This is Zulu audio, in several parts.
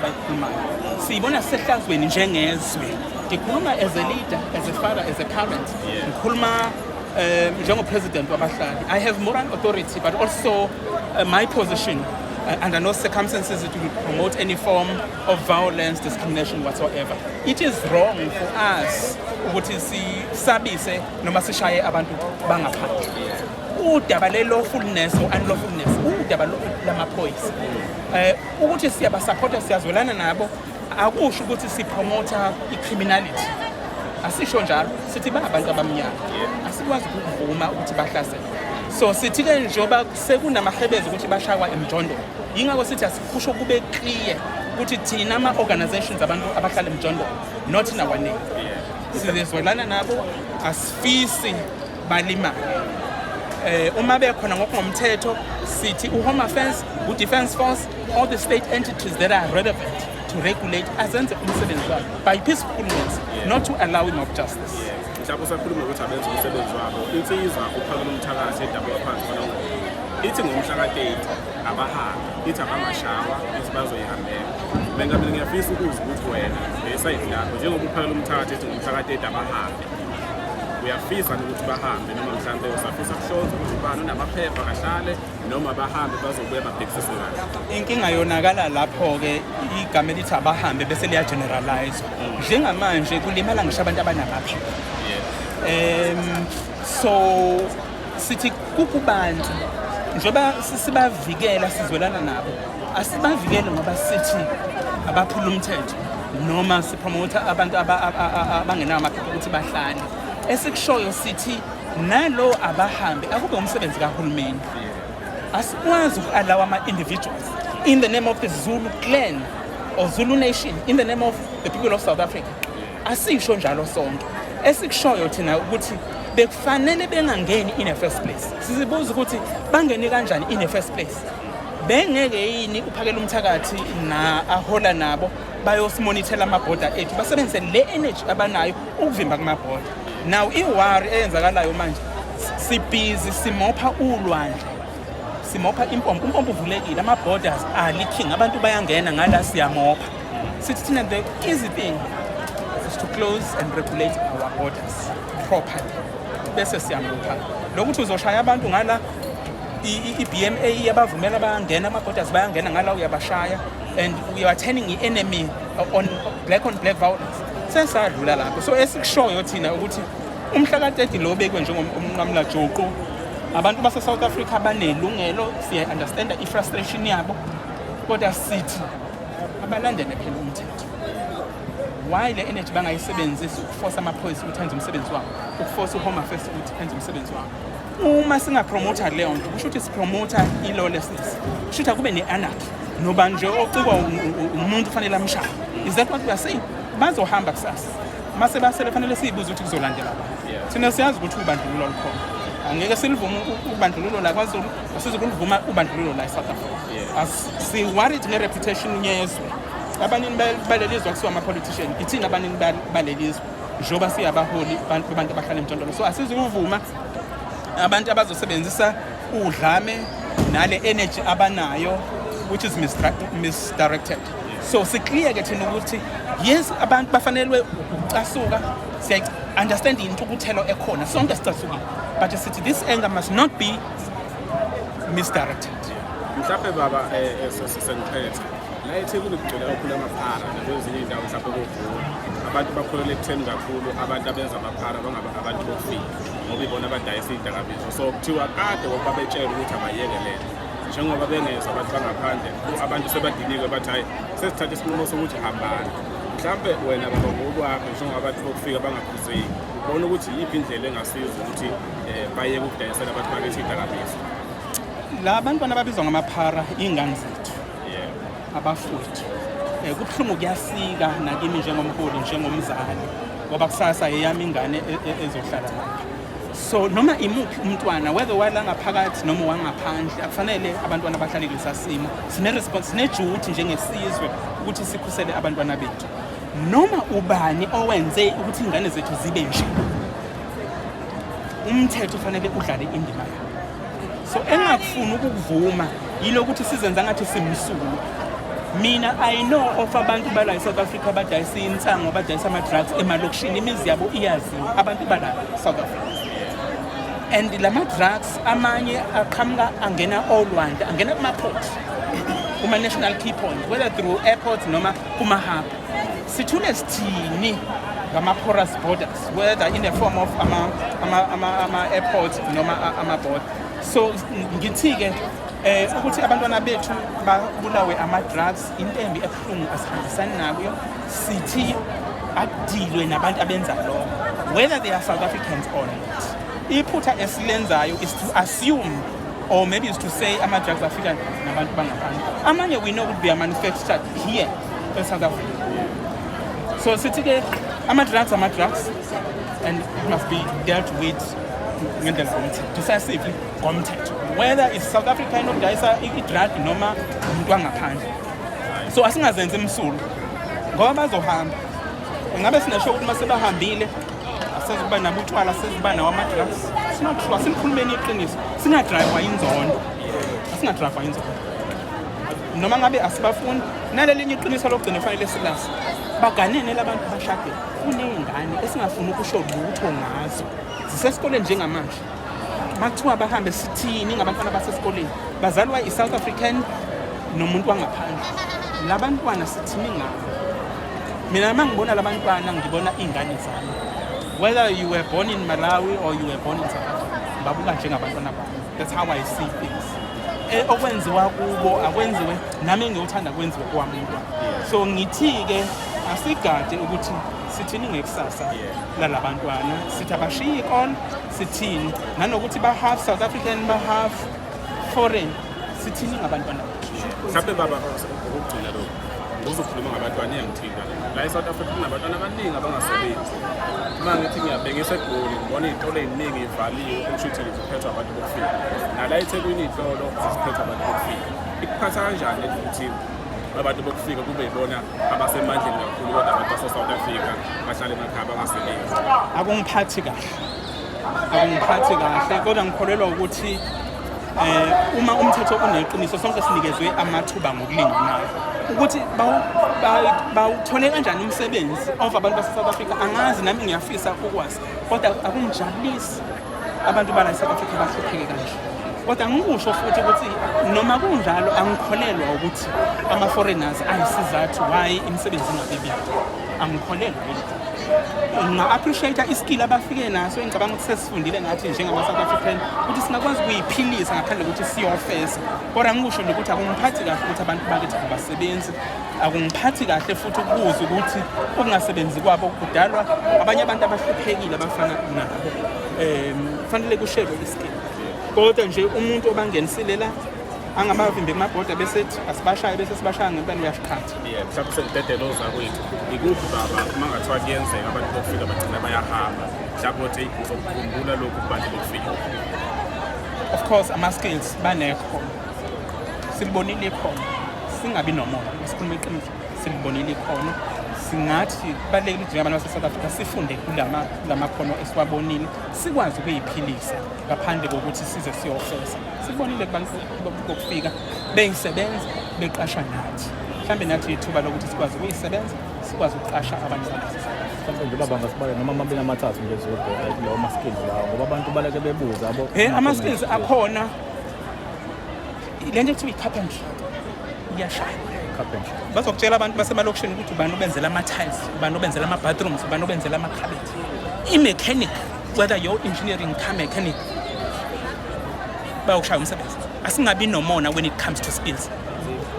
abayikhulumayo. Siyibona sisehlazweni njengezwe. Ngikhuluma as a leader, as a father, as a parent. Ngikhuluma njengo-president wabahlali. I have moral authority, but also my position, under no circumstances it will promote any form of violence, discrimination whatsoever. It is wrong for us ukuthi sisabise noma sishaye abantu bangaphandle. Udaba le-lawfulness or unlawfulness, udaba lamaphoyisa. Ukuthi siyabasupporta, siyazwelana nabo, akusho ukuthi sipromota i-criminality. Asisho njalo. Sithi bangabantu abamnyama, asikwazi ukuvuma ukuthi bahlasele. So sithi-ke njengoba sekunamahebezi ukuthi bashaywa emjondolo, yingakho sithi asikusho kube clear ukuthi thina ama-organizations abantu abahlala emjondolo, not in our name, sizezwelana nabo, asifisi balimale. Uma bekhona ngokungomthetho, sithi u-Home Affairs, u-Defence Force, all the state entities that are relevant to regulate, azenze umsebenzi wabo by peaceful means, not to allow mob justice. Mhlawumbe usakhuluma ukuthi abenze umsebenzi wabo, insizwa uPhakela Umthakathi edabuka phansi kwaNongoma ithi ngomhla ka-30 abahambe, ithi abangashawa, ithi bazoyihambela. Mina ngiyafisa ukuzwa ukuthi wena ngesayidi lakho, njengoba uPhakela Umthakathi ethi ngomhla ka-30 abahambe, uyafisa ukuthi bahambe, noma mhlawumbe usafisa kuhlonza ukuthi ubani unamaphepha kahlale, noma bahambe bazobuya babhekisiswe kahle? Inkinga yonakala lapho-ke, igama elithi abahambe bese liyageneralize. Njengamanje kulimala ngisho abantu abanamaphepha. So sithi kukubantu njengoba sibavikela, sizwelana nabo, asibavikele ngoba sithi abaphula umthetho noma sipromotha abantu abangenawo amaphepha ukuthi bahlale. Esikushoyo sithi nalo abahambe akube umsebenzi kahulumeni. Asikwazi uku-allow ama-individuals in the name of the Zulu clan or Zulu nation, in the name of the people of South Africa. Asisho njalo sonke. Esikushoyo thina ukuthi bekufanele bengangeni in the first place. Sizibuza ukuthi bangene kanjani in the first place. Bengeke yini uPhakela Umthakathi na ahola nabo bayosimonithela amabhoda ethu, basebenzise le energy abanayo ukuvimba kumabhoda? Now i-worry eyenzakalayo manje, sibhizi simopha ulwandle, simopha impompo, umpompo uvulekile, ama-borders are leaking, abantu bayangena ngala, siyamopha. Sithi thina the easy thing is to close and regulate our borders properly, bese siyamopha lokuthi uzoshaya abantu ngala. I-BMA iyabavumela, bayangena ama-borders, bayangena ngala, uyabashaya and we are turning i-enemy on black on black violence. Sesadlula lapho. So esikushoyo thina ukuthi umhla ka-30 lo bekwe njengomnqamulajuqu, abantu base-South Africa banelungelo, siya-understanda i-frustration yabo, kodwa sithi abalandele phela umthetho. Why le energy bangayisebenzisi ukuforce amaphoyisa ukuthi enze umsebenzi wabo, ukuforce u-Home Affairs ukuthi enze umsebenzi wabo? Uma singapromotha leyo nto, kusho ukuthi sipromotha i-lawlessness, kusho ukuthi akube ne-anarchy, noba nje ocikwa umuntu ufanele amshaye. Is that what we are saying? Bazohamba kusasa, mase basele fanele siyibuze ukuthi kuzolandela abantu. Thina siyazi ukuthi ubandlululo lukhona, angeke silivume ubandlululo la KwaZulu, asizukuluvuma ubandlululo la e-South Africa. Si-worried nge-reputation yezwe. Abanini balelizwe akusiwo ama-politician, ithina abanini balelizwe njengoba siyabaholi babantu abahlala emjondolo. So asizukuvuma abantu abazosebenzisa udlame nale energy abanayo which is misdirected. So si-clear ke thina ukuthi yes, abantu bafanelwe ukucasuka, siya understand intukuthelo ekhona, sonke sicasukile, but sithi this anger must not be misdirected. Mhlawumbe baba, sesengiphethe la, eThekwini kugcwele kakhulu amaphara nakwezinye iy'ndawo mhlawumbe kovuka. Abantu bakholelwa ekutheni kakhulu abantu abenza amaphara bangaba abantu bokufika ngoba ibona abadayisa iy'dakamizwa. So kuthiwa kade ngoba betshelwa ukuthi abayekelele, njengoba bengezwa abantu bangaphandle, abantu sebadiniwe, bathi hhayi, sesithatha isinqumo sokuthi hambani. Mhlawumbe wena baba ngokwakho, njengoba abantu bokufika bangakhuzeki, ubona ukuthi yiphi indlela engasiza ukuthi bayeke ukudayisela abantu bakithi iy'dakamizwa? La bantwana ababizwa ngamaphara, iy'ngane zethu, abafowethu. Kubuhlungu, kuyasika nakimi njengomholi, njengomzali, ngoba kusasa eyami ingane ezohlala lapha. So noma imuphi umntwana, whether wala ngaphakathi noma wangaphandle, akufanele abantwana bahlale kulesa simo. Sine-response, sine-duty njengesizwe ukuthi sikhusele abantwana bethu. Noma ubani owenze ukuthi iy'ngane zethu zibe nje, umthetho ufanele udlale indima yawo. So engingakufuni ukukuvuma yilokuthi sizenza ngathi simsulwa. Mina I know of abantu bala e-South Africa abadayisa insango, abadayisa ama-drugs emalokishini, imizi yabo iyaziwa, abantu bala South Africa. And lama-drugs amanye aqhamuka angena olwandle, angena kuma-port, kuma-national key point, whether through airports noma kuma-hub. Sithule sithini ngama-porous borders, whether in the form of ama-airports noma ama-border. So ngithi-ke ukuthi abantwana bethu babulawe ama-drugs, into embi ebuhlungu, asihambisani nayo. Sithi akudilwe nabantu abenza lokho, whether they are South Africans or not. Iphutha esilenzayo is to assume, or maybe is to say, ama-drugs afika nabantu bangaphandle. Amanye we know ukuthi they are manufactured here e-South Africa. So sithi-ke ama-drugs and it must be dealt with ngendlela yomthetho, decisively ngomthetho, whether it's South African odayisa i-drug noma umuntu wangaphandle. So asingazenzi imsulu ngoba bazohamba. Ngabe sinasho ukuthi uma sebahambile asezukuba nabo utshwala, asezukuba nawo ama-drugs? It's not true. Asinikhulumeni iqiniso, singadrayivwa inzondo, asingadrayivwa inzondo noma ngabe asibafuni. Nalelinye iqiniso lokugcina fanele silazi, baganene labantu, bashadile, kuney'ngane esingafuni ukusho lutho ngazo, zisesikoleni njengamanje. Makuthiwa bahambe, sithini ngabantwana basesikoleni? Bazalwa i-South African nomuntu wangaphandle. Labantwana sithini ngabo? Mina uma ngibona labantwana ngibona iy'ngane zami, whether you were born in Malawi or you were born in South Africa, babuka njengabantwana bami. That's how I see things. Okwenziwa kubo akwenziwe nami, engiyothanda kwenziwe kowami umntwana. So ngithi-ke asigade ukuthi sithini ngekusasa lalabantwana. Sithi abashiye ikole, sithini nanokuthi ba-half South African, ba-half foreign, sithini ngabantwana bethu? Mhlawumbe baba, okugcina lokhu, uzokhuluma ngabantwana, iyangithinta la. E-South Africa kunabantwana abaningi abangasebenzi. Uma ngithi ngiyabhekisa eGoli, ngibona iy'tolo ey'ningi y'valiwe, okusho ukuthi ziphethwe abantu bokufika. Nala eThekwini iy'tolo ziphethwe abantu bokufika. Ikuphatha kanjani lento ukuthi abantu bokufika kube yibona abasemandleni kakhulu, kodwa abantu base-South Africa bahlale emakhaya bangasebenzi? Akungiphathi kahle, akungiphathi kahle, kodwa ngikholelwa ukuthi uma umthetho uneqiniso, sonke sinikezwe amathuba ngokulinganayo. Ukuthi bawuthole kanjani umsebenzi of abantu base-South Africa, angazi, nami ngiyafisa ukwazi, kodwa akungijabulisi abantu bala e-South Africa bahlupheke kanje. Kodwa ngikusho futhi ukuthi noma kunjalo, angikholelwa ukuthi ama-foreigners ayisizathu why imisebenzi ingabibikho. Angikholelwa yilokho. Nginga-appreciate i-skill abafike naso, engicabanga ukuthi sesifundile nathi njengama-South African ukuthi singakwazi ukuyiphilisa ngaphandle kokuthi siyofesa. Kodwa ngikusho nje ukuthi akungiphathi kahle ukuthi abantu bakithi abasebenzi. Akungiphathi kahle futhi ukubuza ukuthi ukungasebenzi kwabo kudalwa abanye abantu abahluphekile abafana nabo. Kufanele kusherwe i-skill, kodwa nje umuntu obangenisile la angabavimbi kumabhoda bese ethi asibashaye, bese sibashaya ngempela, uyasiqhatha. Yeah, mhlawumbe sengidedela ozakwethu. Ikuphi baba, uma ngathiwa kuyenzeka abantu bokufika bagcina bayahamba, mhlawumbe othi uzokukhumbula lokhu kubantu bokufika? Of course, ama-skills banekhono, silibonile ikhono. Singabi nomona, sikhuluma iqiniso, silibonile ikhono. Singathi kubalulekile ukuthi njengabantu base-South Africa sifunde kulamakhono esiwabonile, sikwazi ukuyiphilisa ngaphandle kokuthi size siyofesa. Sibonile kubantu bokufika beyisebenza, beqasha nathi. Mhlawumbe nathi ithuba lokuthi sikwazi ukuyisebenza, sikwazi ukuqasha abantu base. Mhlawumbe nje baba ngasibala noma amabili amathathu nje zodwa lawo ma-skills lawo, ngoba abantu baleke bebuza abo. Ama-skills akhona, le nto ekuthiwa i-carpentry iyashaya. Carpentry. Bazokutshela abantu basemalokishini ukuthi ubani obenzela ama-tiles, ubani obenzela ama-bathrooms, ubani obenzela ama-cabinet, i-mechanic, whether you're engineering, car mechanic, bayokushaya umsebenzi. Asingabi nomona when it comes to skills.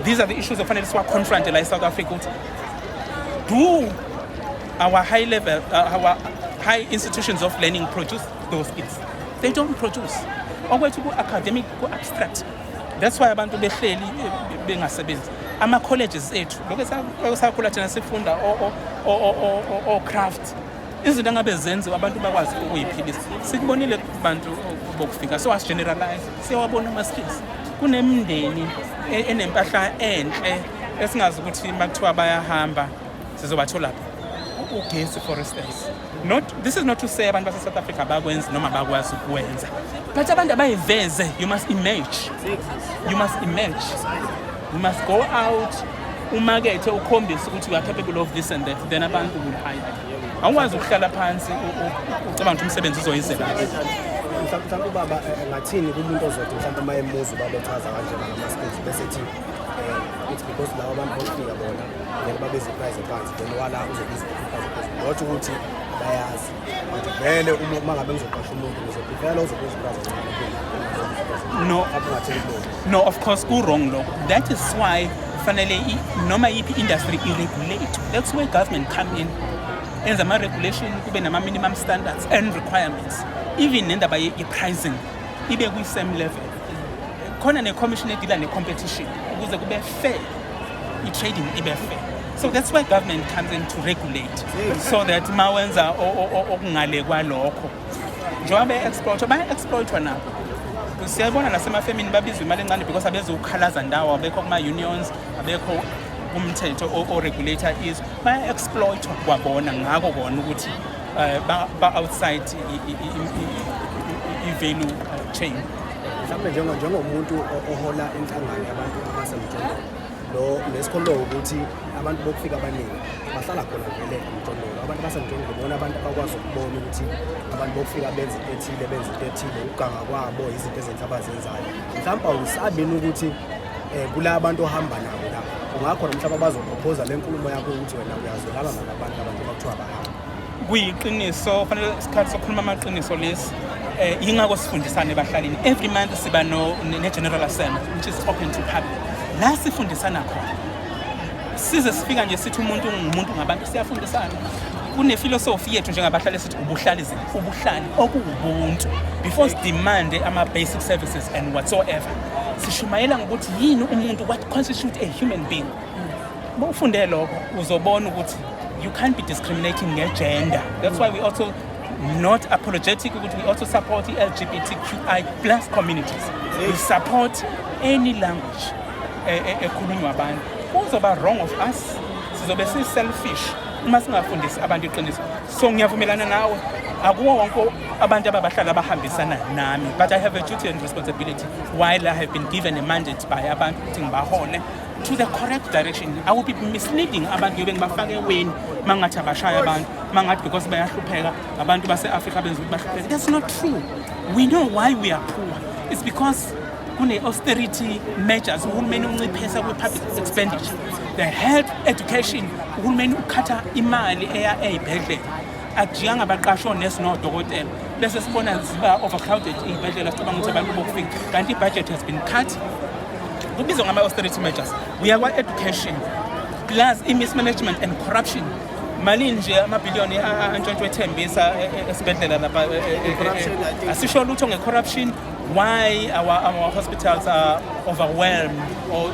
These are the issues okufanele siwa-confronte la e-South Africa, ukuthi do our high level our high institutions of learning produce those skills? They don't produce. Okwethu ku-academic, ku-abstract. That's why abantu behleli bengasebenzi. Ama-colleges ethu, lokhu sakhula thina sifunda o-craft, izinto angabe zenziwa abantu bakwazi ukuyiphilisa. Sikubonile kubantu bokufika, so asi-generalize. Siyawabona ama-skills. Kunemindeni enempahla enhle esingazi ukuthi uma kuthiwa bayahamba sizobatholaphi. Ugesi, for instance. Not, this is not to say abantu base-South Africa bakwenzi noma bakwazi ukwenza, but abantu abayiveze. You must emerge, you must emerge, you must go out. Umakethe, ukhombise ukuthi you are capable of this and that, then abantu will hire you. Awukwazi ukuhlala phansi ucabanga ukuthi umsebenzi uzoyizela. Mhlawumbe ubaba engathini kumuntu ozothi mhlawumbe uma emuza ubaba echaza kanjena ngama-skills, bese ethi it's because laba abantu bokufika bona ngeke babize i-price ephansi, then wala uzobiza i-price ephezulu, not ukuthi abayazi, but vele uma ngabe ngizoqasha umuntu ngizo-prefera ozobiza i-price encane. No. Mhlawumbe ungathini kuloko? No, of course ku-wrong lokho. That is why fanele noma yiphi industry i-regulate. That's where government come in, enza ama-regulation, kube nama-minimum standards and requirements, even nendaba ye-pricing ibe kwi-same level. Khona ne-commission e-deala ne-competition ukuze kube fair, i-trading ibe fair. So that's why government comes in to regulate, so that ma wenza okungale kwalokho, njengoba be-exploitwa, baya-exploitwa nabo. Siyabona nasemafemini babizwa imali encane because abezukhalaza ndawo, abekho kuma-unions, abekho kumthetho o-regulator is baya-exploitwa kwabona ngako kona ukuthi ba-outside i-value chain. Mhlawumbe njengomuntu ohola inhlangano yabantu abasemjondolo, lo lesikholwa ukuthi abantu bokufika abaningi bahlala khona vele emjondolo. Abantu basemjondolo bona abantu abakwazi ukubona ukuthi abantu bokufika benza into ethile, benza into ethile, ukuganga kwabo, izinto ezinhle abazenzayo. Mhlawumbe awusabini ukuthi kula bantu ohamba nabo la kungakhona mhlawumbe abazo-opposa le nkulumo yakho ukuthi wena uyazwelana nalabantu abantu bakuthiwa bahamba? Kuyiqiniso, fanele isikhathi sokukhuluma amaqiniso lesi. Yingakho sifundisane ebahlalini. Every month siba no ne-general assembly, which is open to public, la sifundisana khona. Size sifika nje sithi umuntu ngumuntu ngabantu, siyafundisana. Kunefilosofi yethu njengabahlali sithi ubuhlali, ubuhlali okuwubuntu. Before si-demand ama-basic services and whatsoever, sishumayela ngokuthi yini umuntu, what constitute a human being. Uma ufunde lokho uzobona ukuthi you can't be discriminating nge-gender. That's why we also not apologetic ukuthi we also support i-LGBTQI+ communities. We support any language ekhulunywa abantu. Kuzoba wrong of us, sizobe si-selfish uma singafundisi abantu iqiniso. So ngiyavumelana nawe, akuwo wonke abantu ababahlala abahambisana nami, but I have a duty and responsibility while I have been given a mandate by abantu ukuthi ngibahole to the correct direction. I will be misleading abantu, ngiyobe ngibafake eweni uma ngathi abashaya abantu, uma ngathi because bayahlupheka abantu base-Afrika benza ukuthi bahlupheke. That's not true. We know why we are poor. It's because kune-austerity measures, uhulumeni unciphisa kwi-public expenditure, the health, education, uhulumeni ukhatha imali eya ey'bhedlela, akujiyanga abaqashi onesi nodokotela, bese sibona ziba overcrowded iy'bhedlela, sicabanga ukuthi abantu bokufika, kanti i-budget has been cut. Kubizwa ngama-austerity measures. Uya kwa-education, plus i-mismanagement and corruption. Malini nje amabhiliyoni antshontshwe eThembisa esibhedlela lapha? Asisho lutho nge-corruption. Why our hospitals are overwhelmed or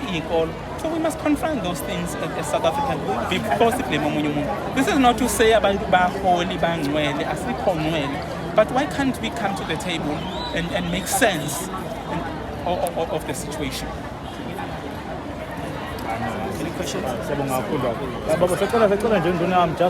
iy'kolo. So we must confront those things as South African before si-blame omunye umuntu. This is not to say abantu baholi bangcwele, asikho ngcwele, but why can't we come to the table and make sense of the situation? Any questions? Siyabonga kakhulu baba. Baba, sicela nje, nduna yami, just